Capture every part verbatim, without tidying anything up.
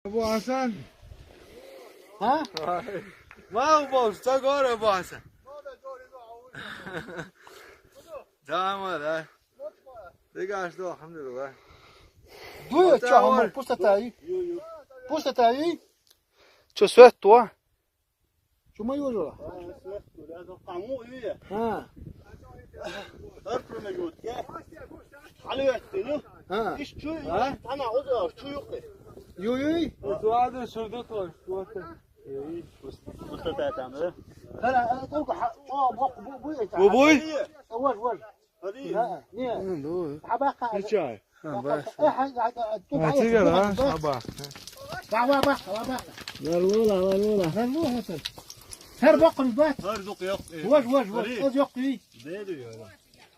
Abu Hasan. Ha? Ma u bol, sta gore, Abu Hasan. Tamam, da. Dikkat et, elhamdülillah. Duj, čao, pušta taj. Pušta taj. Čao, sve to. Čao, ma još ora. Ha. Har promešutke. Ali, ha. Iš čuj, ha? Tana ozo, čuj, okej. Ju, ju. Suade, šurdo to, suade. Pušta taj tamo, da? Hala, toliko, ha, o, bu, bu, bu, bu, bu. Vaš, vaš. Hadi. Ha, nije. Ha, dobro. Ha, bak, ha. Hiç ay. Ha, bak. E, ha, ha, ha, tut, ha, tut, tut, ha, tut. Bak, bak, bak, bak, bak. Ver lula, ver lula. Ver lula, ha, sen. Her bakın, bak. Her zok yok, e, vaş, vaş, vaş. Hadi. Ez yok, iyi. Ne diyor ya?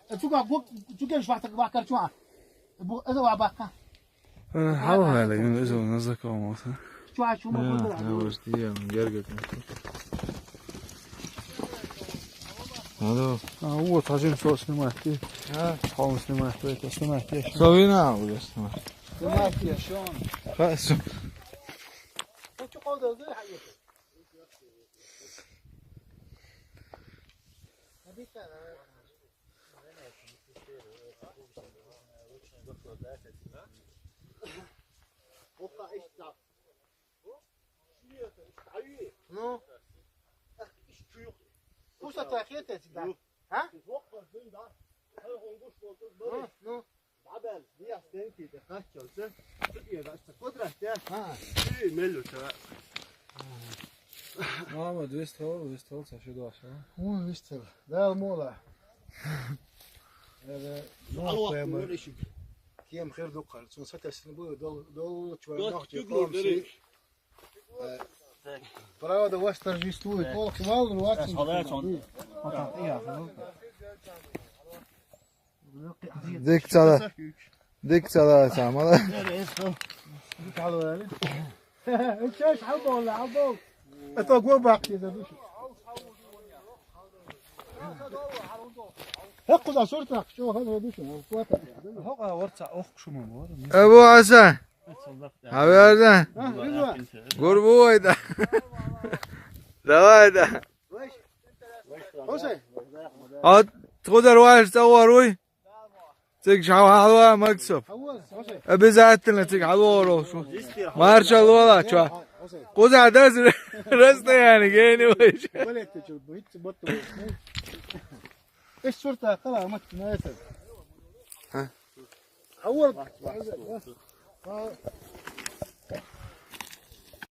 E, çok, çok, çok genç vakit, vakar, çok. Bu, ez o, bak, ha. Ana, hava hele, yine öz olun, nasıl kalmasa. Şu aç, şu ya, bakın, ya, hoş değil ya, gerçekten. Alo. А вот один что снимать, ты? А? Он снимает, это снимать, я щас. Совина уже снимать. Снимать, я щас. Хорошо. Ну? Пусть это хет эти, да? А? Ну, ну. Мама, двести долларов, двести долларов, со что дальше, а? Вон, двести долларов. Да, мола. Э, ну, прямо. Кем хер докар, сон сатасны бу, дол, дол, чувак, нах, чувак, Правда восторжествует. Ох, мало рвать. Дик цала. Дик цала самала. Чаш албол, албол. Это го бак, я забыл. Хакуда суртак, что хакуда душу. Хакуда ворца, ох, шуман вор. Абу Асан. Хабарда. Гурбуйда. Давай да. От туда руаш цауаруй. Цик шау халва максуб. Обязательно цик халва рошу. Маршал вала чуа. Куза дас расстояние гени вайш. Эш сурта кала мат на это. Ха? Хавар.